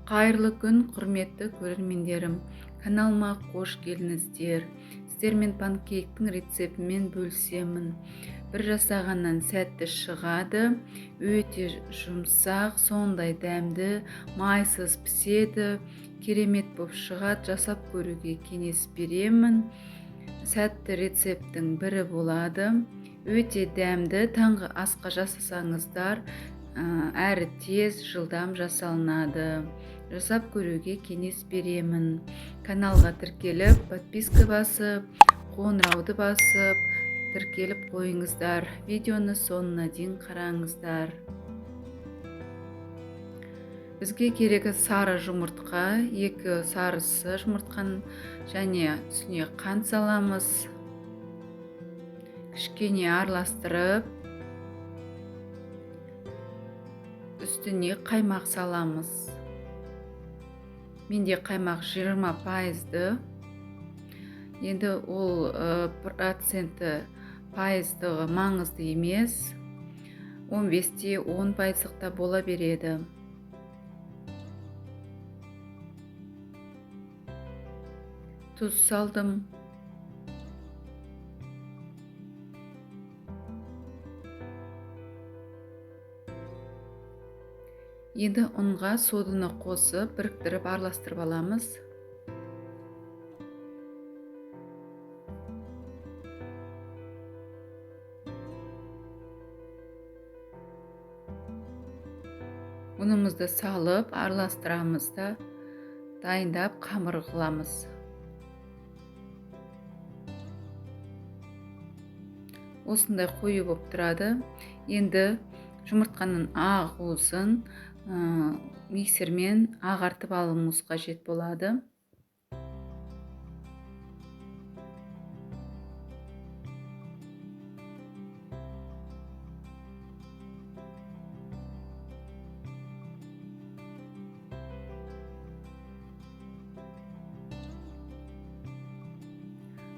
Қайырлы күн, құрметті көрермендерім. Каналыма қош келдіңіздер. Сіздермен панкейктің рецептімен бөлісемін. Бір жасағаннан сәтті шығады, өте жұмсақ, сондай дәмді, майсыз піседі, керемет болып шығады. Жасап көруге кеңес беремін. Сәтті рецепттің бірі болады. Өте дәмді, таңғы асқа жасасаңыздар, әрі тез, жылдам жасалынады. Жасап көруге кеңес беремін. Каналға тіркеліп, подписка басып, қоңырауды басып, тіркеліп қойыңыздар. Видеоны соңына дейін қараңыздар. Бізге керегі сары жұмыртқа, 2 сарысы жұмыртқаның және үстіне қант саламыз. Кішкене араластырып, үстіне қаймақ саламыз. Менде қаймақ 20%-ды. Енді ол проценті пайыздығы маңызды емес. 15-те 10 пайыздықта бола береді. Тұз салдым. Енді ұнға соданы қосып, біріктіріп араластырып аламыз. Ұнымызды салып, араластырамыз да, дайындап қамыр қыламыз. Осындай қою болып тұрады. Енді жұмыртқаның ақ уызын миксермен ағартып алуымыз қажет болады.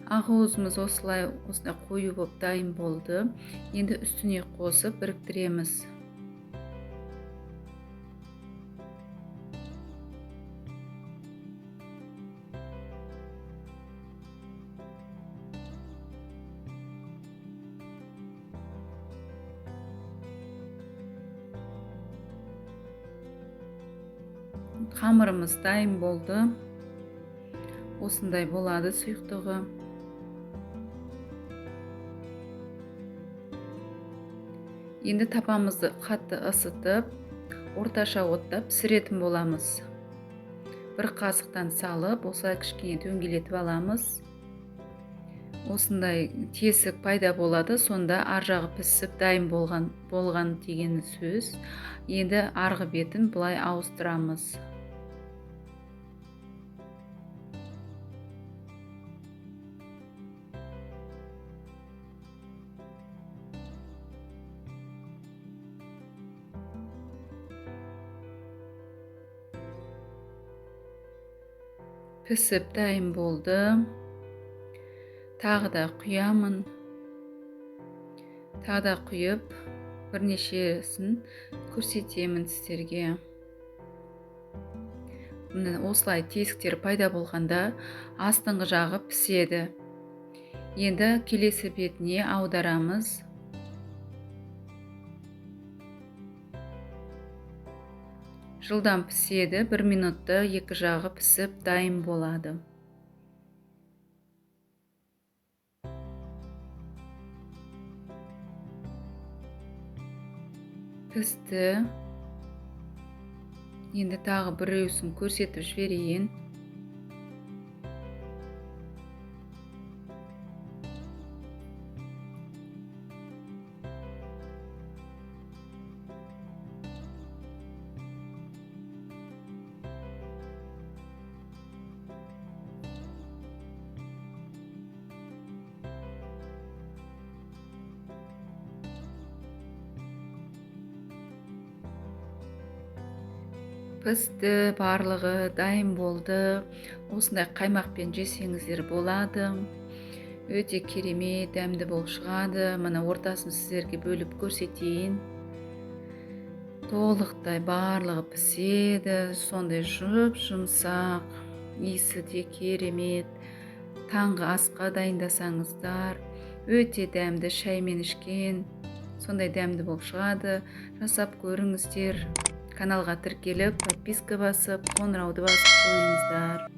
Ақ уызымыз осылай қою болып дайын болды. Енді үстіне қосып біріктіреміз. Қамырымыз дайын болды. Осындай болады сұйықтығы. Енді тапамызды қатты ысытып, орташа отта пісіретін боламыз. Бір қасықтан салып, осылай кішкене дөңгелетіп аламыз. Осындай тесік пайда болады, сонда ар жағы пісіп дайын болған деген сөз. Енді арғы бетін былай ауыстырамыз. Пісіп дайын болды. Тағы да құямын. Тағы да құйып, бірнешесін көрсетемін сіздерге. Міне осылай тесіктер пайда болғанда астыңғы жағы піседі. Енді келесі бетіне аударамыз. Жылдам піседі, 1 минутта екі жағы пісіп дайын болады. Пісті. Енді тағы біреусін көрсетіп жіберейін. Пісті, барлығы дайын болды. Осындай қаймақпен жесеңіздер болады. Өте керемет, дәмді болып шығады. Мына ортасын сіздерге бөліп көрсетейін. Толықтай барлығы піседі, сондай жұп жұмсақ, иісі де керемет. Таңғы асқа дайындасаңыздар, өте дәмді, шаймен ішкен сондай дәмді болып шығады. Жасап көріңіздер. Каналға тіркеліп, подписка басып, қоңырауды басып қойыңыздар.